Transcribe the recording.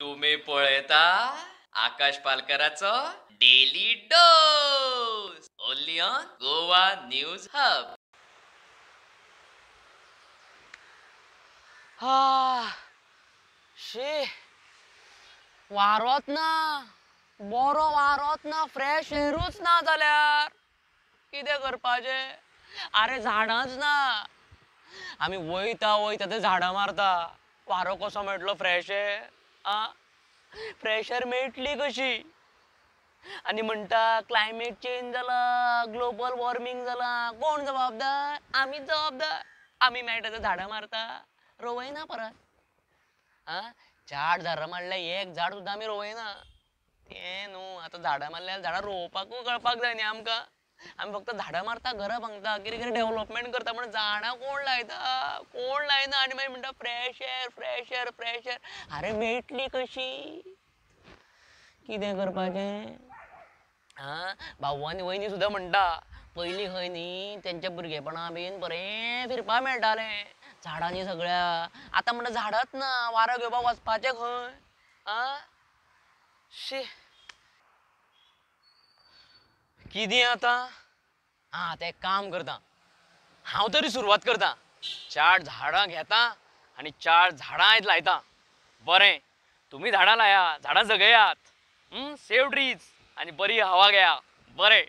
तुम्ही पळयता आकाश पालकराचो daily dose, only on Goa news hub. हा शी, वारोच ना, बरो वारोच ना, फ्रेश एरूच ना जाल्यार कितें करपाचें? आरे झाडांच ना, आमी वयता वयता ते झाडां मारता, वारो कसो मेळटलो फ्रेश एर? आ, फ्रेश एर मेळटली कशी? आनी म्हणटा क्लायमेट चेंज जाला, ग्लोबल वॉर्मींग जाला, कोण जबाबदार? आमीच जबाबदार. आमी मेळटा ते झाडां मारता, रोवयना परत. आ, चार झाडां मारल्या, एक झाड सुद्दां आमी रोवयना. तें न्हू, आतां झाडां मारल्यार झाडां रोवपाकूय कळपाक जाय न्ही आमकां. आमी फक्त झाडां मारता, घरां बांदता, कितें कितें डेवलपमेंट करता, पूण झाडां कोण लायता? कोण लायना. आनी मागीर म्हणटा fresh air, fresh air, fresh air. आरे मेळटली कशी? कितें करपाचें? आं, भाऊ आनी वयनी सुद्दां म्हणटा पयलीं खंय न्ही तेंच्या भुरगेपणा बीन बरें फिरपाक मेळटालें झाडांनी सगळ्या. आतां म्हणटा झाडांच ना, वारो घेवपाक वचपाचें खंय? आं, शी, कितें आतां? आं, तें काम करता, हांव तरी सुरवात करता. चार झाडां घेता आनी चार झाडां आयज लायता. बरें, तुमी झाडां लाया, झाडां जगयात, सेव ट्रीज आनी बरी हवा घेया. बरें.